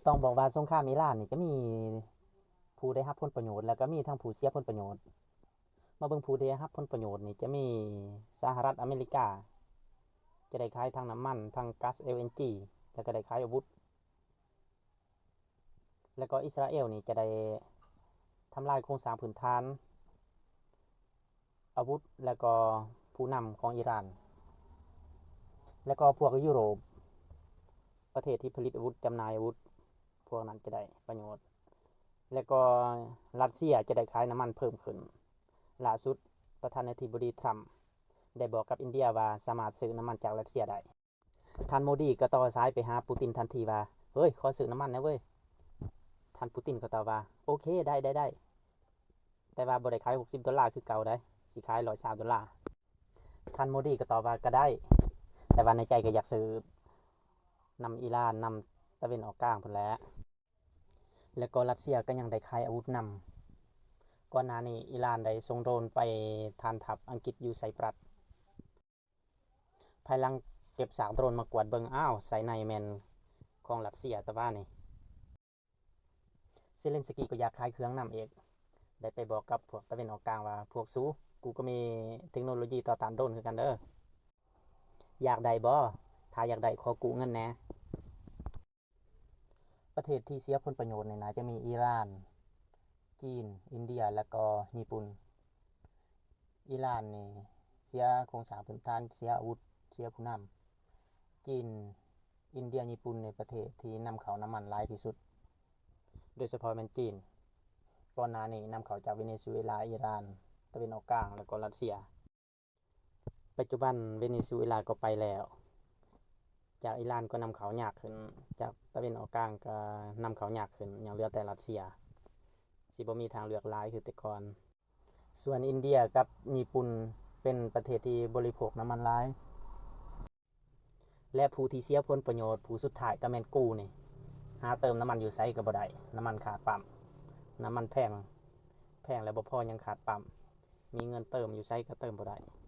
ຕ້ອງບອກວ່າສົງຄາມອີຣານນີ້ຈະມີຜູ້ໄດ້ຮັບຜົນປະໂຫຍດ ແລ້ວກໍມີທັງຜູ້ເສຍຜົນປະໂຫຍດ. ມາເບິ່ງຜູ້ໄດ້ຮັບຜົນປະໂຫຍດນີ້ ຈະມີສະຫະລັດອາເມລິກາ ຈະໄດ້ຂາຍທັງນ້ຳມັນ ທັງກັສ ແອລເອັນຈີ ແລ້ວກໍໄດ້ຂາຍອາວຸດ. ແລ້ວກໍອິດສະຣາເອວນີ້ຈະໄດ້ທຳລາຍໂຄງສ້າງພື້ນຖານອາວຸດ ແລ້ວກໍຜູ້ນຳຂອງອີຣານ. ແລ້ວກໍພວກຢູໂຣບ ປະເທດທີ່ຜະລິດອາວຸດ ຈຳໜ່າຍອາວຸດ ພວກນັ້ນຈະໄດ້ປະໂຫຍດ. ແລ້ວກໍຣັດເຊຍຈະໄດ້ຂາຍນ້ຳມັນເພີ່ມຂຶ້ນ. ລ່າສຸດປະທານາທິບໍດີທຣຳໄດ້ບອກກັບອິນເດຍວ່າສາມາດຊື້ນ້ຳມັນຈາກຣັດເຊຍໄດ້. ທ່ານໂມດີກໍຕໍ່ສາຍໄປຫາປູຕິນທັນທີວ່າ ເຮີ້ຍ ຂໍຊື້ນ້ຳມັນແດ່ເວີຍ. ທ່ານປູຕິນກໍຕອບວ່າ ໂອເຄ ໄດ້ ໄດ້ ໄດ້ ແຕ່ວ່າບໍ່ໄດ້ຂາຍຫົກສິບໂດລາຄືເກົ່າໃດ໋ ຊິຂາຍຮ້ອຍຊາວໂດລາ. ທ່ານໂມດີກໍຕອບວ່າ ກໍໄດ້ ແຕ່ວ່າໃນໃຈກໍຢາກຊື້ນຳອີຣານ ນຳຕາເວັນອອກກາງພຸ້ນແຫຼະ. ແລ້ວກໍຣັດເຊຍກໍຍັງໄດ້ຂາຍອາວຸດນຳ. ກ່ອນໜ້ານີ້ອີຣານໄດ້ສົ່ງໂດຣນໄປຖານທັບອັງກິດຢູ່ໄຊປຣັດ. ພາຍຫຼັງເກັບຊາກໂດຣນມາກວດເບິ່ງ ອ້າວ ໄສ້ໃນແມ່ນຂອງຣັດເຊຍ. ແຕ່ວ່ານີ້ເຊເລັນສະກີກໍຢາກຂາຍເຄື່ອງນຳອີກ ໄດ້ໄປບອກກັບພວກຕາເວັນອອກກາງວ່າ ພວກສູ ກູກໍມີເທັກໂນໂລຢີຕໍ່ຕ້ານໂດຣນຄືກັນເດີ ຢາກໄດ້ບໍ່? ຖ້າຢາກໄດ້ ຂໍກູ້ເງິນແດ່. ປະເທດທີ່ເສຍຜົນປະໂຫຍດນີ້ໜ້າຈະມີອີຣານ, ຈີນ, ອິນເດຍ ແລະກໍຍີ່ປຸ່ນ. ອີຣານນີ້ເສຍໂຄງສ້າງພື້ນຖານ, ເສຍອາວຸດ, ເສຍຜູ້ນຳ. ຈີນ, ອິນເດຍ, ຍີ່ປຸ່ນນີ້ປະເທດທີ່ນຳເຂົ້ານ້ຳມັນຫຼາຍທີ່ສຸດ, ໂດຍສະເພາະແມ່ນຈີນ. ກ່ອນໜ້ານີ້ນຳເຂົ້າຈາກເວເນຊູເອລາ, ອີຣານ, ຕາເວັນອອກກາງ ແລະກໍຣັດເຊຍ. ປັດຈຸບັນເວເນຊູເອລາກໍໄປແລ້ວ, ຈາກອີຣານກໍນຳເຂົ້າຍາກຂຶ້ນ, ຈາກຕາເວັນອອກກາງກໍນຳເຂົ້າຍາກຂຶ້ນ, ຍັງເຫຼືອແຕ່ຣັດເຊຍ, ຊິບໍ່ມີທາງເລືອກຫຼາຍຄືແຕ່ກ່ອນ. ສ່ວນອິນເດຍກັບຍີ່ປຸ່ນເປັນປະເທດທີ່ບໍລິໂພກນ້ຳມັນຫຼາຍ ແລະຜູ້ທີ່ເສຍຜົນປະໂຫຍດຜູ້ສຸດທ້າຍກໍແມ່ນກູນີ້. ຫາເຕີມນ້ຳມັນຢູ່ໃສກໍບໍ່ໄດ້, ນ້ຳມັນຂາດປ້ຳ, ນ້ຳມັນແພງ, ແພງແລ້ວບໍ່ພໍຍັງຂາດປ້ຳ, ມີເງິນເຕີມຢູ່ໃສກໍເຕີມບໍ່ໄດ້.